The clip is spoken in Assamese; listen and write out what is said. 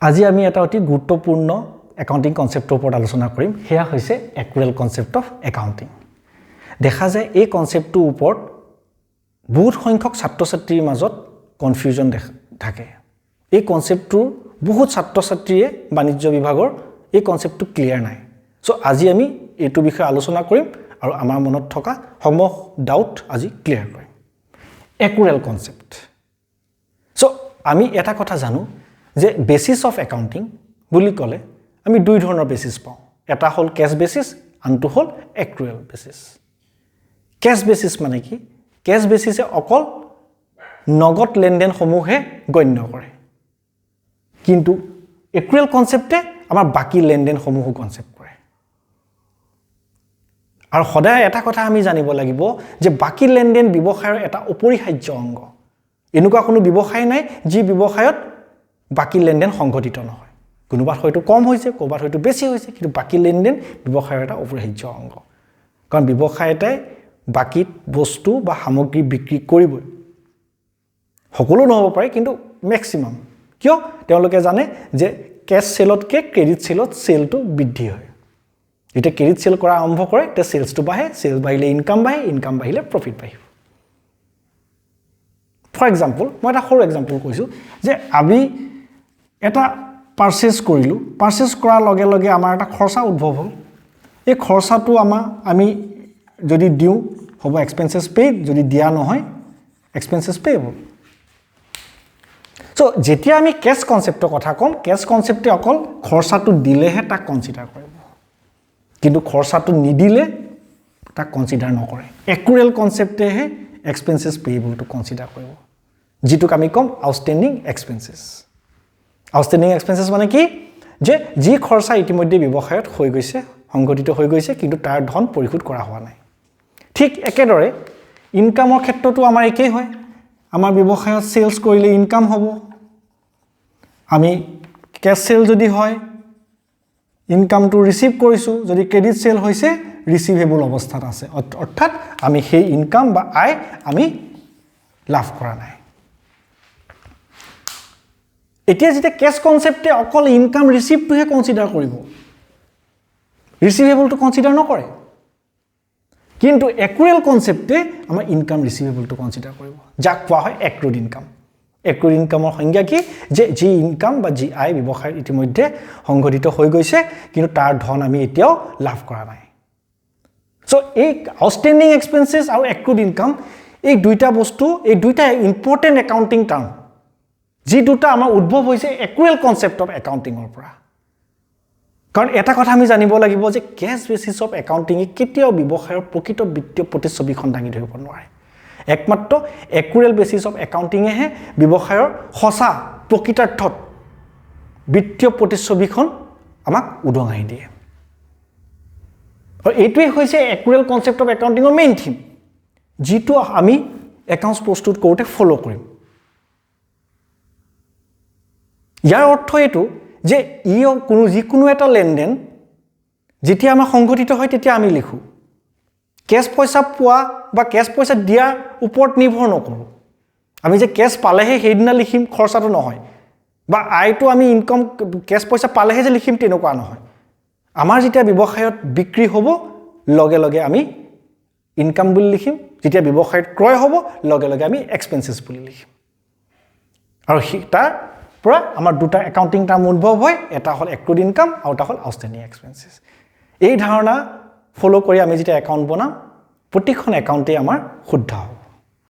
আজি আমি এটা অতি গুৰুত্বপূৰ্ণ একাউণ্টিং কনচেপ্টৰ ওপৰত আলোচনা কৰিম। সেয়া হৈছে এক্ৰুৱেল কনচেপ্ট অফ একাউণ্টিং। দেখা যায় এই কনচেপ্টটোৰ ওপৰত বহুত সংখ্যক ছাত্ৰ ছাত্ৰীৰ মাজত কনফিউজন থাকে। এই কনচেপ্টটোৰ বহুত ছাত্ৰ ছাত্ৰীয়ে বাণিজ্য বিভাগৰ এই কনচেপ্টটো ক্লিয়াৰ নাই। চ' আজি আমি এইটো বিষয়ে আলোচনা কৰিম আৰু আমাৰ মনত থকা সমূহ ডাউট আজি ক্লিয়াৰ কৰিম। এক্ৰুৱেল কনচেপ্ট। চ' আমি এটা কথা জানো যে বেচিছ অফ একাউণ্টিং বুলি ক'লে আমি দুই ধৰণৰ বেচিছ পাওঁ। এটা হ'ল কেছ বেচিছ, আনটো হ'ল এক্ৰুৱেল বেচিছ। কেছ বেচিছ মানে কি? কেছ বেচিছে অকল নগদ লেনদেনসমূহহে গণ্য কৰে, কিন্তু এক্ৰুৱেল কনচেপ্টে আমাৰ বাকী লেনদেনসমূহো কনচেপ্ট কৰে। আৰু সদায় এটা কথা আমি জানিব লাগিব যে বাকী লেনদেন ব্যৱসায়ৰ এটা অপৰিহাৰ্য অংগ। এনেকুৱা কোনো ব্যৱসায় নাই যি ব্যৱসায়ত বাকী লেনদেন সংঘটিত নহয়। কোনোবাত হয়তো কম হৈছে, ক'ৰবাত হয়তো বেছি হৈছে, কিন্তু বাকী লেনদেন ব্যৱসায়ৰ এটা অপৰিহাৰ্য অংগ। কাৰণ ব্যৱসায় এটাই বাকীত বস্তু বা সামগ্ৰী বিক্ৰী কৰিবই। সকলো নহ'ব পাৰে, কিন্তু মেক্সিমাম। কিয়? তেওঁলোকে জানে যে কেছ চেলতকৈ ক্ৰেডিট চেলত চেলটো বৃদ্ধি হয়। যেতিয়া ক্ৰেডিট চেল কৰা আৰম্ভ কৰে তেতিয়া চেলছটো বাঢ়ে, চেলছ বাঢ়িলে ইনকাম বাঢ়ে, ইনকাম বাঢ়িলে প্ৰফিট বাঢ়িব। ফৰ এক্সাম্পল, মই এটা সৰু এক্সাম্পল কৈছোঁ যে আমি এটা পাৰ্চেছ কৰিলোঁ। পাৰ্চেছ কৰাৰ লগে লগে আমাৰ এটা খৰচা উদ্ভৱ হ'ল। এই খৰচাটো আমি যদি দিওঁ হ'ব এক্সপেঞ্চেছ পেইড, যদি দিয়া নহয় এক্সপেঞ্চেছ পে'বল। চ' যেতিয়া আমি কেছ কনচেপ্টৰ কথা ক'ম, কেছ কনচেপ্টে অকল খৰচাটো দিলেহে তাক কনচিডাৰ কৰিব, কিন্তু খৰচাটো নিদিলে তাক কনচিডাৰ নকৰে। এক্ৰুৱেল কনচেপ্টেহে এক্সপেঞ্চেছ পে'বলটো কনচিডাৰ কৰিব, যিটোক আমি ক'ম আউটষ্টেণ্ডিং এক্সপেঞ্চেছ। আউটষ্টেণ্ডিং এক্সপেঞ্চেছ মানে কি? যে যি খৰচা ইতিমধ্যে ব্যৱসায়ত হৈ গৈছে, সংঘটিত হৈ গৈছে, কিন্তু তাৰ ধন পৰিশোধ কৰা হোৱা নাই। ঠিক একেদৰে ইনকামৰ ক্ষেত্ৰতো আমাৰ একেই হয়। আমাৰ ব্যৱসায়ত চেলছ কৰিলে ইনকাম হ'ব। আমি কেছ চেল যদি হয় ইনকামটো ৰিচিভ কৰিছোঁ, যদি ক্ৰেডিট চেল হৈছে ৰিচিভেবল অৱস্থাত আছে, অৰ্থাৎ আমি সেই ইনকাম বা আয় আমি লাভ কৰা নাই। এতিয়া যেতিয়া কেছ কনচেপ্টে অকল ইনকাম ৰিচিভটোহে কনচিডাৰ কৰিব, ৰিচিভেবলটো কনচিডাৰ নকৰে। কিন্তু এক্ৰুৱেল কনচেপ্টে আমাৰ ইনকাম ৰিচিভেবলটো কনচিডাৰ কৰিব, যাক কোৱা হয় এক্ৰুড ইনকাম। এক্ৰুড ইনকামৰ সংজ্ঞা কি? যে যি ইনকাম বা যি আয় ব্যৱসায়ত ইতিমধ্যে সংঘটিত হৈ গৈছে, কিন্তু তাৰ ধন আমি এতিয়াও লাভ কৰা নাই। চ' এই আউটষ্টেণ্ডিং এক্সপেঞ্চেছ আৰু এক্ৰুড ইনকাম, এই দুইটা বস্তু, এই দুইটা ইম্পৰ্টেণ্ট একাউণ্টিং টাৰ্ম, যি দুটা আমাৰ উদ্ভৱ হৈছে এক্ৰুৱেল কনচেপ্ট অফ একাউণ্টিঙৰ পৰা। কাৰণ এটা কথা আমি জানিব লাগিব যে কেছ বেচিছ অফ একাউণ্টিঙে কেতিয়াও ব্যৱসায়ৰ প্ৰকৃত বিত্তীয় প্ৰতিচ্ছবিখন দাঙি ধৰিব নোৱাৰে। একমাত্ৰ এক্ৰুৱেল বেচিছ অফ একাউণ্টিঙেহে ব্যৱসায়ৰ সঁচা প্ৰকৃতাৰ্থত বিত্তীয় প্ৰতিচ্ছবিখন আমাক উদঙাই দিয়ে। আৰু এইটোৱেই হৈছে এক্ৰুৱেল কনচেপ্ট অফ একাউণ্টিঙৰ মেইন থিম, যিটো আমি একাউণ্টছ প্ৰস্তুত কৰোঁতে ফ'ল' কৰিম। ইয়াৰ অৰ্থ এইটো যে ই যিকোনো এটা লেনদেন যেতিয়া আমাৰ সংঘটিত হয় তেতিয়া আমি লিখোঁ। কেছ পইচা পোৱা বা কেছ পইচা দিয়াৰ ওপৰত নিৰ্ভৰ নকৰোঁ। আমি যে কেছ পালেহে সেইদিনা লিখিম খৰচাটো নহয়, বা আয়টো আমি ইনকাম কেছ পইচা পালেহে যে লিখিম তেনেকুৱা নহয়। আমাৰ যেতিয়া ব্যৱসায়ত বিক্ৰী হ'ব লগে লগে আমি ইনকাম বুলি লিখিম, যেতিয়া ব্যৱসায়ত ক্ৰয় হ'ব লগে লগে আমি এক্সপেঞ্চেছ বুলি লিখিম। আৰু তাৰ পৰা আমাৰ দুটা একাউণ্টিং টাৰ্ম উদ্ভৱ হয়, এটা হ'ল এক্ৰুড ইনকাম আৰু এটা হ'ল আউটষ্টেণ্ডিং এক্সপেঞ্চেছ। এই ধাৰণা ফ'ল' কৰি আমি যেতিয়া একাউণ্ট বনাম, প্ৰতিখন একাউণ্টেই আমাৰ শুদ্ধ হ'ব।